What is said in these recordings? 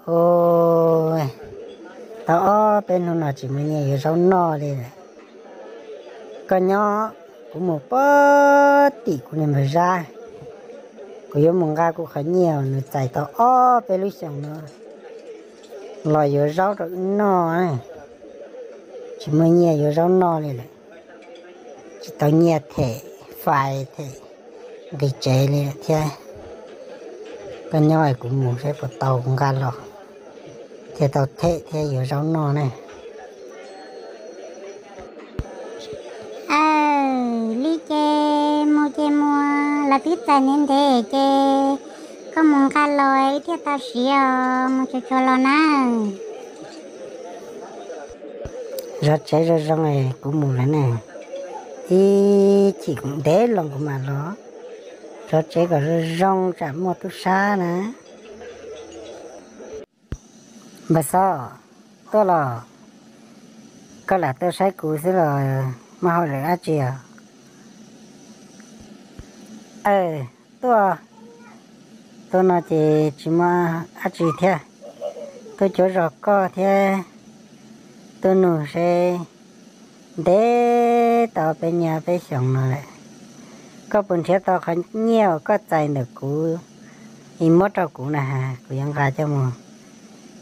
Ua, tau ob peb hnub no tsis muaj nyiaj yuav zaub noj li lawm. Koj nyob, kuv mus pem tim kuv niag npawg Zab, kuv yuav mus nqa kuv qhov nyiaj uas nws txais tau ob peb lub xyoos no los yuav zaub rau wb noj. Tsis muaj nyiaj yuav zaub noj li lawm, tsis tau nyiaj them fais them nqi tsev li lawm thiab. Koj nyob es kuv mus saib puas tau kuv nqa los thiaj tau them thiab yuav zaub noj ne. Aw, li ces mus ces mus, lawv twb txais ntev ntev ces koj mus nqa los wb thiaj tau siv os, mus tsuag tsuag los na. Zov tsev zoo zoo es kuv mus lawm ne, ib chim ntev loo kuv mam los. Zov tsev kom zoo zoo tsam muaj tub sab na. Npawg Xob, tuaj los? Koj lam tuaj saib kuv xwb los muaj hauj lwm dab tsi os? Aw, tuaj, tuaj no ces tsis muaj dab tsi thiab, tuaj cuav zos koj thiab tuaj nug seb ntev tau peb niaj peb xyoos no lawm, koj puas nrhiav tau qhov nyiaj uas koj txais ntawm kuv es muab rau kuv na, kuv yuav nqa coj mus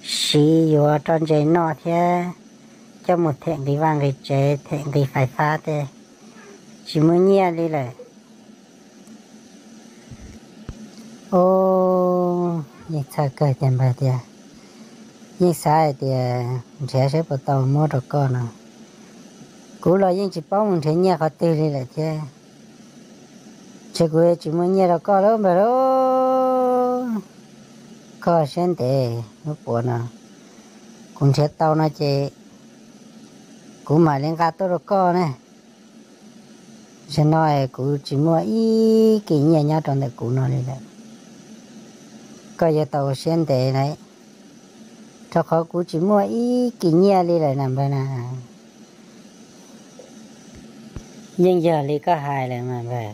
siv yuav roj ntse noj thiab coj mus them nqi vaj nqi tsev them nqi fais fab tej, tsis muaj nyiaj li lawm. Ub, yeej txhawj kawg tiag npawg tiag, yeej xav hais tias nrhiav saib puas tau muab rau koj no, kuv los yeej tsis paub mus nrhiav nyiaj qhov twg li lawm thiab. Ntshe kuv tsis muaj nyiaj rau koj lawm npawg lauj. Koj siab ntev, hnub puav no kuv nrhiav tau no ces kuv mam li nqa tuaj rau koj ne. Zaum no kuv tsis muaj ib kis nyiaj nyob rau ntawm kuv no li lawm, koj yuav tau ua siab ntev na, rau qhov kuv tsis muaj ib kis nyiaj li lawm na npawg na. Yeej yog li koj hais lawm mas npawg,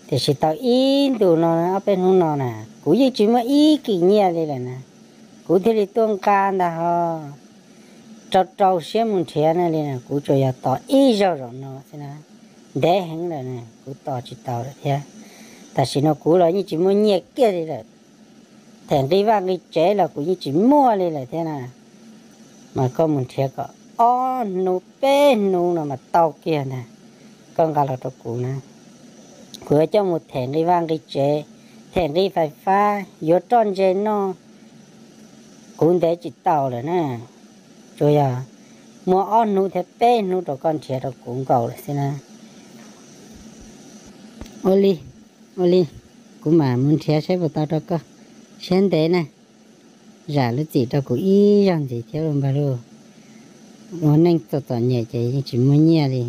tiam sis tau ib ntus no ob peb hnub no na kuv yeej tsis muaj ib kis nyiaj li lawm na, kuv thiaj li tuaj nqa ntag ho. Rau rau siab mus nrhiav na li na, kuv tsuas yog tos ib zaug zaum no xwb na, ntev heev lawm na kuv tos tsis tau lawm thiab. Tam sim no kuv los yeej tsis muaj nyiaj kiag li lawm, them nqi vaj nqi tsev los kuv yeej tsis muaj li lawm thiab na. Mas koj mus nrhiav kom ob hnub peb hnub no mas tau kiag ntag, koj nqa los rau kuv na, kuv yuav coj mus them nqi vaj nqi tsev, them nqi fais fab, yuav roj ntse noj, kuv ntev tsis tau lawm na. Tsuas yog muaj ob hnub thiab peb hnub rau koj nrhiav rau kuv nkaus lawm xwb na. Ua li, ua li, kuv mam mus nrhiav saib puas tau rau koj, siab ntev na. Zam lub txim rau kuv ib zaug ntxiv thiab los npawg lauj. Ua neej txom txom nyem ces yeej tsis muaj nyiaj li,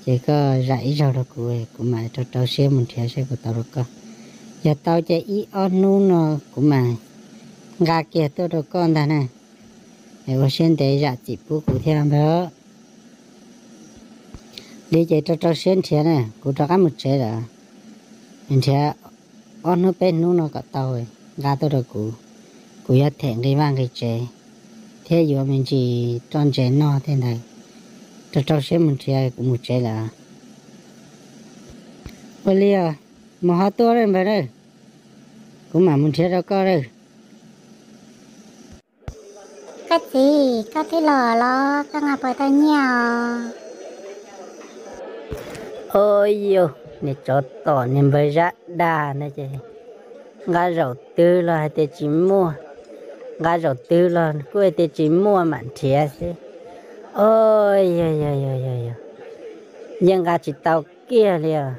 ces koj zam ib zaug rau kuv, kuv mam rau rau siab mus nrhiav saib puas tau rau koj. Yog tau ces ib ob hnub no kuv mam nqa kiag tuaj rau koj ntag na. Ua siab ntev zam txim pub kuv thiab npawg. Li ces rau rau siab nrhiav na, kuv rov qab mus tsev lawm. Nrhiav ob hnub peb hnub no kom tau, nqa tuaj rau kuv, kuv yuav them nqi vaj nqi tsev thiab yuav me ntsis roj ntse noj tej ntawd. Rau rau siab mus nrhiav, kuv mus tsev lawm. Ua li os, mus ho tuaj npawg na, kuv mam mus nrhiav rau koj lawm. Koj txiv, koj twb los los koj nqa puas tau nyiaj os? Ua li, niag tsov tom niag npawg Zab dag ntag ces nqa zaum twg los hais tias tsis muaj, nqa zaum twg los kuj hais tias tsis muaj mam nrhiav xwb. Ua li, yog yog yog yog, yeej nqa tsis tau kiag li os.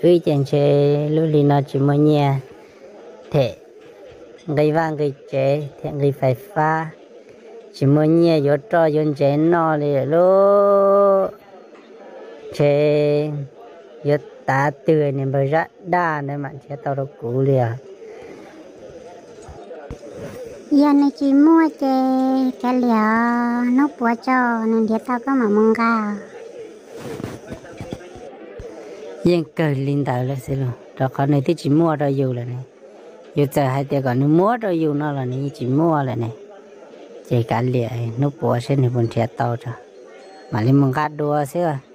Wb ces ntshe lub hli no tsis muaj nyiaj them nqi vaj nqi tsev, them nqi fais fab, tsis muaj nyiaj yuav roj yuav ntsev noj li lawm lauj. Ntshe yuav tav twg niag npawg Zab dag ntawd mam nrhiav tau rau kuv li os. Yog nws tsis muaj ces kav liam, hnub puav tso, nws nrhiav tau koj mam mus nqa. Yeej kawg li ntawd lawm xwb los, rau qhov nws twb tsis muaj rau yus lawm ne, Yus txawm hais tias kom nws muab rau yus no los nws yeej tsis muab lawm ne. Ces kav liam, hnub puav saib nws puas nrhiav tau tso, mam li mus nqa dua xwb.